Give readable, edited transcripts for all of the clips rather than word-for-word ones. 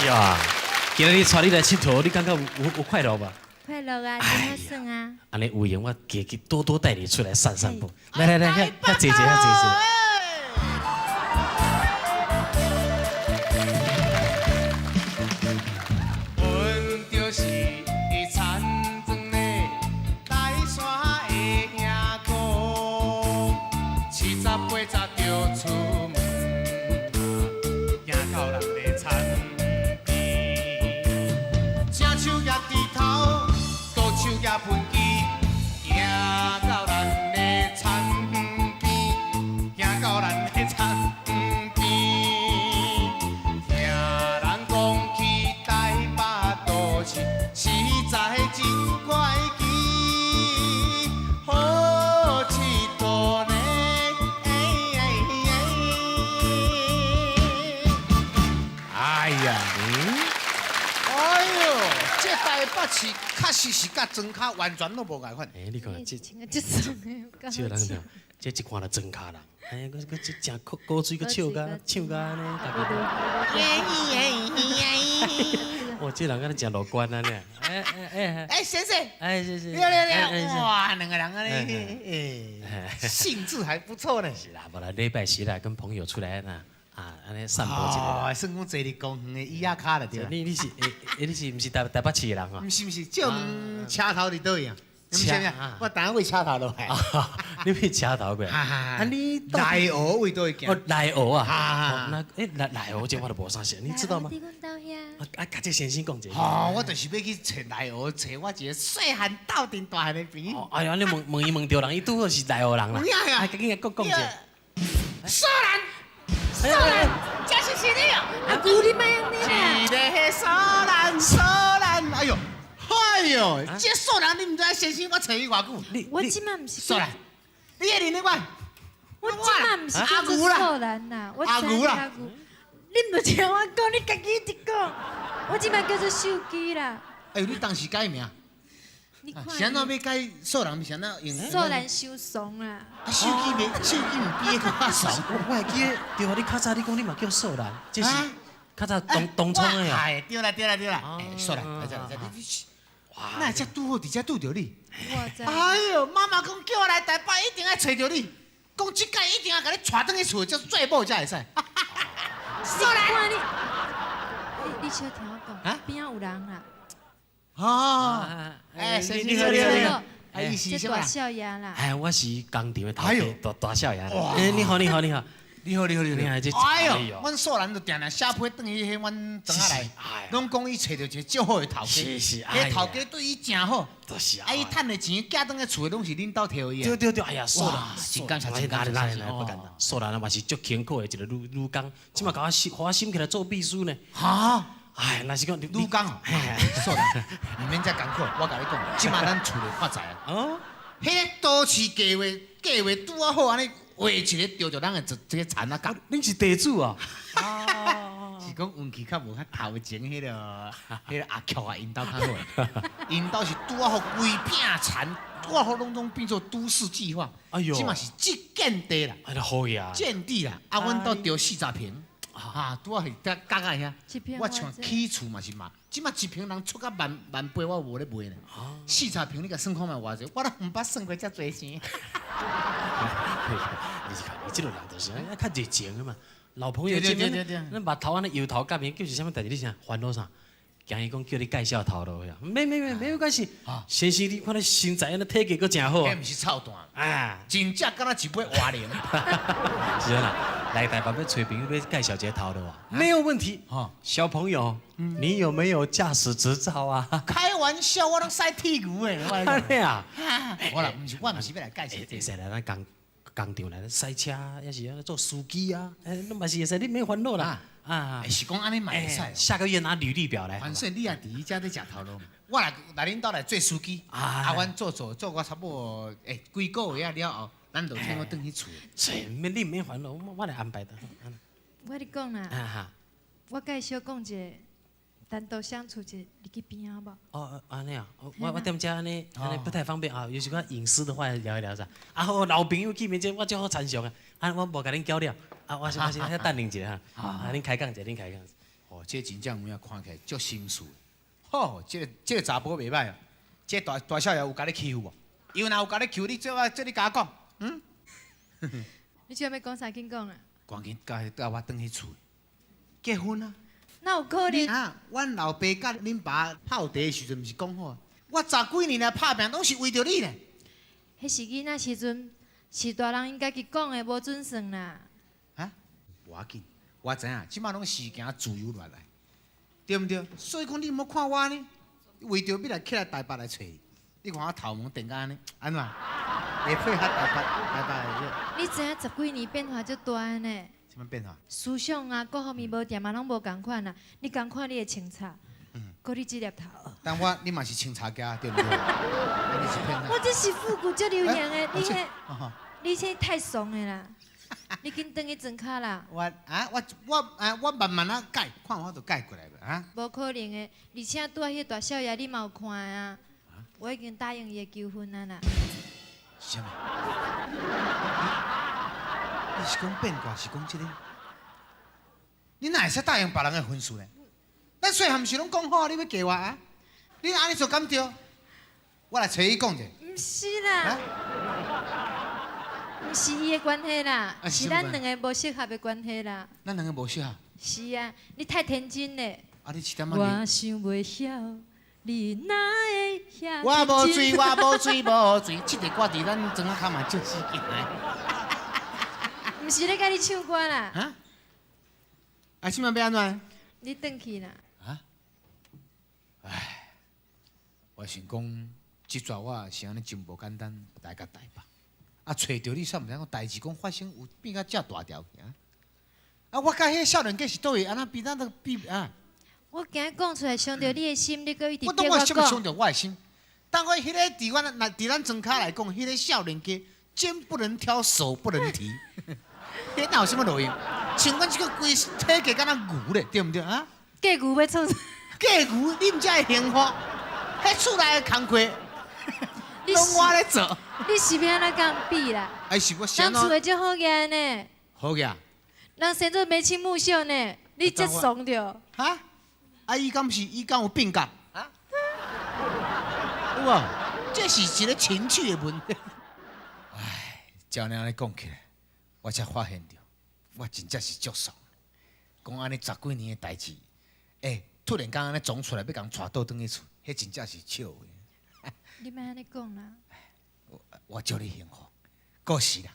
呀，今仔日帶你來𨑨迌，你感覺有快樂無？快樂啊，真好耍啊！按呢有閒我加去多多帶你出來散散步。來來來，遐遐坐坐，遐坐坐。阮就是田庄的大山的兄哥，七十八十就出門，行到人的田邊，正手舉豬頭，倒手舉噴機，行到咱的田邊，行到咱的田邊。聽人講起台北都市，實在真怪奇，好𨑨迌呢。哎呀，哎喲，這台北市確實是佮莊跤完全攏無仝款。欸，你看這穿個這爽的，有夠這人聽，這一看就莊跤人。哎呀，閣這誠古古錐，閣笑甲唱甲按呢，大家都。哇，這人敢若誠樂觀按呢。哎哎哎哎，先生，哎，是是。對對對，哇，兩個人按呢，哎，興致還不錯呢。是啦，無啦，禮拜四來跟朋友出來呐，啊，按呢散步一下。哦，算講坐佇公園的椅仔跤就對啦。你你是欸欸，你是毋是台北市的人啊？毋是毋是，借問車頭佇佗位啊？毋是毋是，我等下為車頭落來。你佇車頭過來？啊，你內湖為佗位行？哦，內湖啊。那欸，內湖這我都無啥熟，你知道嗎？啊，共這先生講一下。吼，我就是欲去揣內湖，揣我一個細漢鬥陣大漢的朋友。哎呀，你問問伊問著人，伊拄好是內湖人啦。有影啊？趕緊來講講一下。素蘭，素蘭，這是是你哦。阿姑，你莫按呢啦。一個素蘭，素蘭，哎喲，哎喲，這素蘭你毋知先生我揣伊偌久？我這馬毋是。素蘭，你會認得我？我這馬毋是叫做素蘭啦，我阿牛啦。你毋聽我講，你家己一直講。我這馬叫做手機啦。哎呦，你當時改名？你看。是按怎欲改素蘭？是按怎用？素蘭傷俗啦。啊，手機袂，手機毋比彼閣較俗。我會記得，對啊，你較早你講你嘛叫素蘭，這是較早東東涌的啊。哎，對啦對啦對啦，素蘭，來這來這，你哪會遮拄好佇遮拄著你？我知。哎喲，媽媽講叫我來台北，一定愛揣著你。講這擺一定愛共你帶轉去厝，才做某才會使。素蘭，你你小聽我講，邊仔有人啦。哦，哎，你好你好你好，哎，伊是這大少爺啦。哎，我是工廠的頭家，大大少爺。哎，你好你好你好。你好你好你好。你好，這哎喲，阮素蘭就定定寫批轉去彼阮莊仔來，攏講伊揣著一個足好的頭家，是是，彼頭家對伊誠好，就是啊，伊趁的錢寄轉去厝的攏是恁兜提予伊。對對對，哎呀，素蘭，真感謝真感謝，來來來，不敢當。素蘭嘛是足勤苦的一個女女工，這馬共我心花心起來做秘書呢。哈？哎，若是講女工，素蘭，毋免遮艱苦，我共你講，這馬咱厝內發財啊。哦。彼个都市計畫計劃拄仔好按呢畫一个著著咱的這這個田仔角。恁是地主啊？是講運氣較無較頭前彼个彼个阿喬啊，𪜶兜較好。𪜶兜是拄仔好規片田，拄仔好攏總變做都市計劃。哎喲，這馬是這建地啦。哎，好呀。建地啦，啊，阮兜著40坪，啊，拄仔是佇角仔遐。我像起厝嘛是嘛，這馬一坪人出甲萬萬八，我無咧賣呢。40坪你共算看覓偌濟？我都毋捌算過遮濟錢。你看，你這個人就是按呢較熱情的嘛。老朋友見面，咱目頭按呢搖頭甲面，叫是啥物代誌？你啥煩惱啥？驚伊講叫你介紹頭路呀？沒沒沒，沒有關係。先生，你看你身材按呢體格閣誠好。彼毋是臭蛋，啊，真正敢若一尾活龍。是啊啦，來台北欲揣朋友欲介紹一個頭路啊，沒有問題。小朋友，你有沒有駕駛執照啊？開玩笑，我攏駛鐵牛的。按呢啊？我啦，毋是，我毋是欲來介紹。會使來咱工工廠來駛車，抑是按呢做司機啊？欸，攏嘛是會使，你免煩惱啦。啊，是講按呢嘛會使。下個月拿履歷表來。反正你也佇彼遮咧食頭路，我來來恁兜來做司機，啊，阮做做做我差不多欸幾個月啊了後，咱就請我轉去厝。是，免你毋免煩惱，我來安排的。我共你講啦，我共伊小講一下，單獨相處一下，入去邊仔無？哦，按呢啊，我踮遮按呢按呢不太方便啊，有時講隱私的話聊一聊噻。啊好，老朋友見面這我足好參詳啊，啊我無共恁攪了，啊我先我先遐等恁一下哈，啊恁開講一下，恁開講。哦，這真正有影看起來足心事。吼，這個查埔袂䆀哦，這大大少爺有共你欺負無？伊若有共你欺負，你這我這你共我講，嗯？你這欲講啥？緊講啊！趕緊共帶我轉去厝，結婚啊！哪有可能？啊，阮老爸佮恁爸泡茶的時陣，毋是講好？我十幾年來拍拚，攏是為著你呢。彼是囡仔時陣，是大人𪜶家己講的，無準算啦。啊，無要緊，我知影，這馬攏時行自由戀愛，對毋對？所以講你毋好看我呢，為著欲來起來台北來揣你，你看我頭毛電甲按呢，按怎？會配合台北台北的。你知影十幾年變化足大的呢？啥物變化？思想啊，各方面無定嘛，攏無仝款啊。你仝款你的穿插，閣你這粒頭。但我你嘛是穿插家對毋對？你是騙我這是復古足流行的，你彼你這太慫的啦！你緊轉去庄跤啦！我啊，我我啊，我慢慢仔改，看我就改過來了啊。無可能的，而且拄仔彼大少爺你嘛有看啊，我已經答應伊的求婚啊啦。啥物？你是講變卦，是講這個？你哪會使答應別人的婚事呢？咱細漢毋是攏講好，你欲嫁我啊？你按呢做敢對？我來揣伊講者。毋是啦，毋是伊的關係啦，是咱兩个無適合的關係啦。咱兩个無適合？是啊，你太天真咧。啊，你一點仔我想袂曉，你哪會遐我無醉，我無醉，無醉。這个歌佇咱莊仔跤嘛足死勁的。毋是咧共你唱歌啦。啊？啊，這擺欲按怎？你轉去啦。啊？唉，我想講，這逝我是按呢真無簡單來到台北。啊，揣著你，煞毋知影講代誌講發生有變甲遮大條去啊！啊，我佮彼个少年家是佗位按怎比咱都比啊？我驚講出來傷著你的心，你閣一直我叫我講。當我啥物傷著我的心？當我彼个佇阮那佇咱莊跤來講，彼个少年家肩不能挑，手不能提，彼哪有啥物路用？像阮這個規體格敢若牛咧，對毋對啊？嫁牛欲創啥？嫁牛，你毋知會刑法？彼厝內的工課，攏我咧做。你是欲按怎共比啦？哎，是我人厝的足好額呢。好額。人生做眉清目秀呢，你這慫著。哈？啊，伊敢是伊敢有變革？啊？有無？這是一個情趣的問題。唉，照你按呢講起來，我才發現著，我真正是足慫。講按呢十幾年的代誌，欸，突然間按呢撞出來，欲共帶倒轉去厝，彼真正是笑話。你莫按呢講啦。我祝你幸福，過時啦。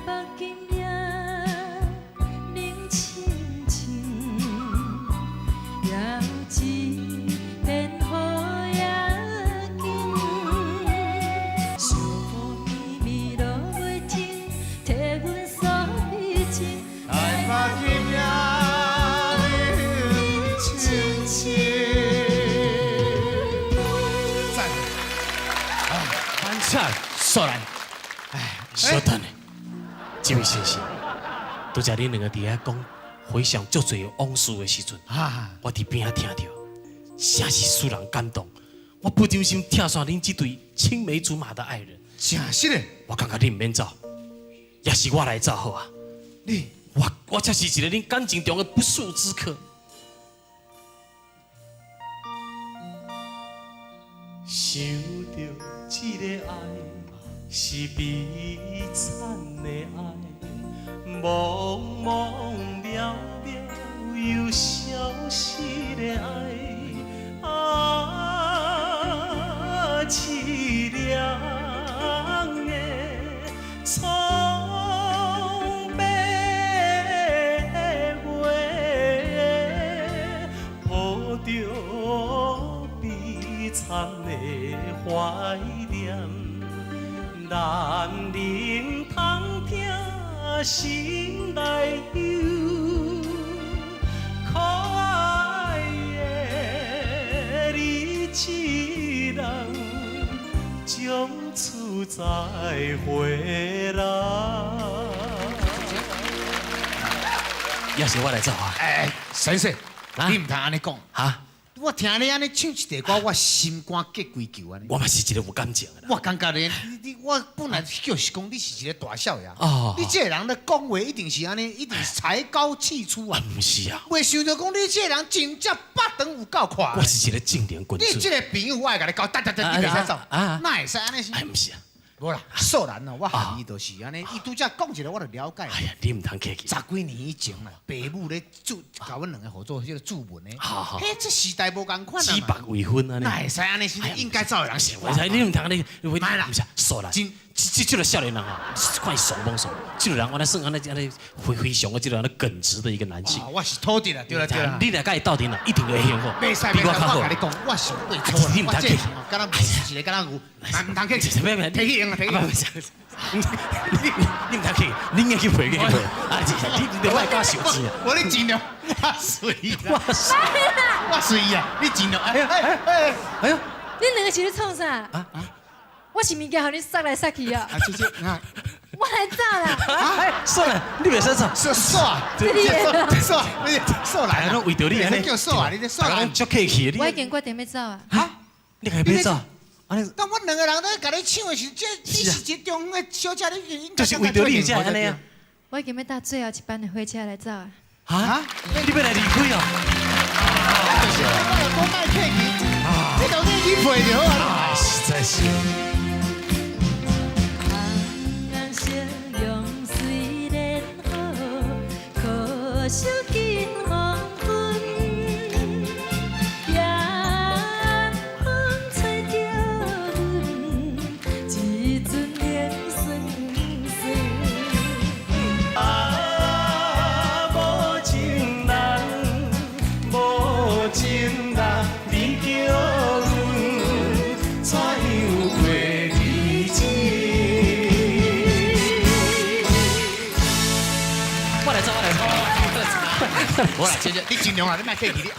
北京夜冷清清，也有一片雨夜景，小雨绵绵落袂停，替阮诉悲情。台北今夜冷清清。赞！班长，索然，哎，稍等下，這位先生，拄才恁兩个佇遐講回想足濟往事的時陣，我佇邊仔聽著，誠是使人感動。我不忍心拆散恁這對青梅竹馬的愛人。真實的，我感覺你毋免走，也是我來走好啊。你，我才是一個恁感情中的不速之客。想著這个愛是悲慘的愛，茫茫渺渺又消失的愛，啊，淒涼的蒼白月，抱著悲慘的懷念，難忍通聽心內憂，可愛的你一人，從此再會啦。也是我來走啊！哎，先生，你毋通按呢講哈。我聽你按呢唱一塊歌，我心肝結幾球按呢。我嘛是一個有感情的啦。我感覺咧，你我本來就是講你是一個大少爺，哦你這個人咧講話一定是按呢，一定是才高氣粗啊啊，。毋是啊，袂想著講你這個人真正腹腸有夠闊。我是一個正人君子。你這個朋友，我會共你交，得得得，你袂使走，哪會使按呢？哎，毋是啊。無啦，素蘭哦，我含伊就是按呢，伊拄才講一個，我就了解。哎呀，你毋通客氣。十幾年以前啦，爸母咧注共阮兩個合做這個注文的，好好彼這時代無仝款啊指腹為婚按呢。哪會使按呢？是應該走的人是我。你毋通按呢，莫啦，毋是素蘭，真這個少年人啊，看伊慫罔慫，這個人我來算按呢按呢非非常的這個按呢耿直的一個男性。我是土直啦，對啦對啦。你若佮伊鬥陣啦，一定會幸福。袂使袂使，我共你講，我是會錯啦。你毋通客氣，我這敢若一個敢若有，毋通客氣。提起用啊，提起。你你毋通客氣，你應該去陪去陪。啊，你你莫佮受氣啊！我你盡量，我隨意我隨我隨意啊！你盡量，哎哎哎哎呦！恁兩個是咧創啥？啊我是物件予恁捒來捒去啊！啊，姐姐，我來走啦！哎，算了，你袂使走。算算，算，你算來攏為著你按呢，叫算啊！你這算來，足客氣。我已經決定欲走啊！哈？你共伊欲走？當阮兩個人咧共你搶的時，這你是一個中的小姐，你應該就是為著你才按呢啊！我已經欲搭最後一班的火車來走啊！哈？你欲來離開哦？就是我又講莫客氣，你到底去陪就好啊！實在是。可惜緊黃昏，夜風吹著阮，一陣冷酸酸。啊，無情人，無情人，你叫阮怎樣過日子？我來走，我來走。無啦，姐姐，你盡量啦，你莫客氣你。